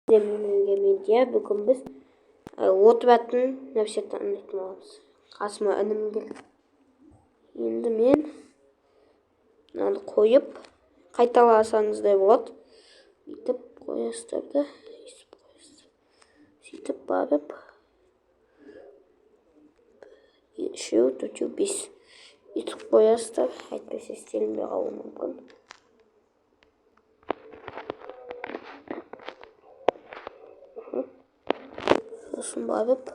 Медиа. Бүгін біз отыратын нәрсе таңдайтын боламыз. Қасыма інім келді. Енді мен мынаны қойып, қайталасаңыз да болады. Бүйтіп қоясыздар да, өйстіп қоясыздар. Сөйтіп барып, үшеу, төртеу, бес. Өйтіп қоясыздар, әйтпесе істелінбей қалуы мүмкін. Сосын барып,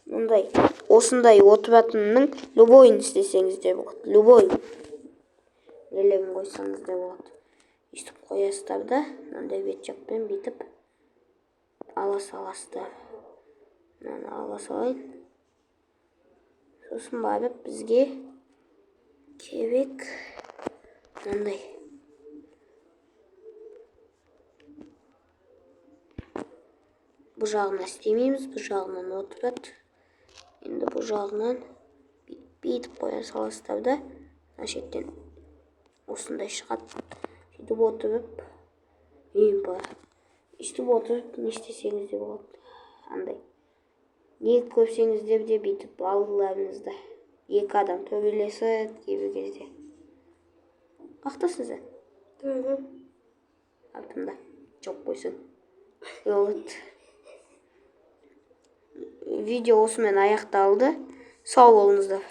мындай, осындай отыратынның любойын істесеңіз де болады. Любой нелерін қойсаңыз да болады. Өйстіп қоясыздар да, мынандай бет жақпен бүйтіп ала саласыздар. Мынаны ала салайын. Сосын барып бізге керек мынандай. Бұл жағына істемейміз, бұл жағынан отырады. Енді бұл жағынан бүйтіп қоя саласыздар да, мына шеттен осындай шығады. Сөйтіп отырып, бар. Өйстіп отырып не істесеңіз де болады. Андай. Не көрсеңіздер де бүйтіп алдыларыңызда. Екі адам төбелесіп кейбір кезде. Қаяқтасың сен? Төбе. Артымда. Жоқ қойсын. Вот. Видео осымен аяқталды. Сау болыңыздар.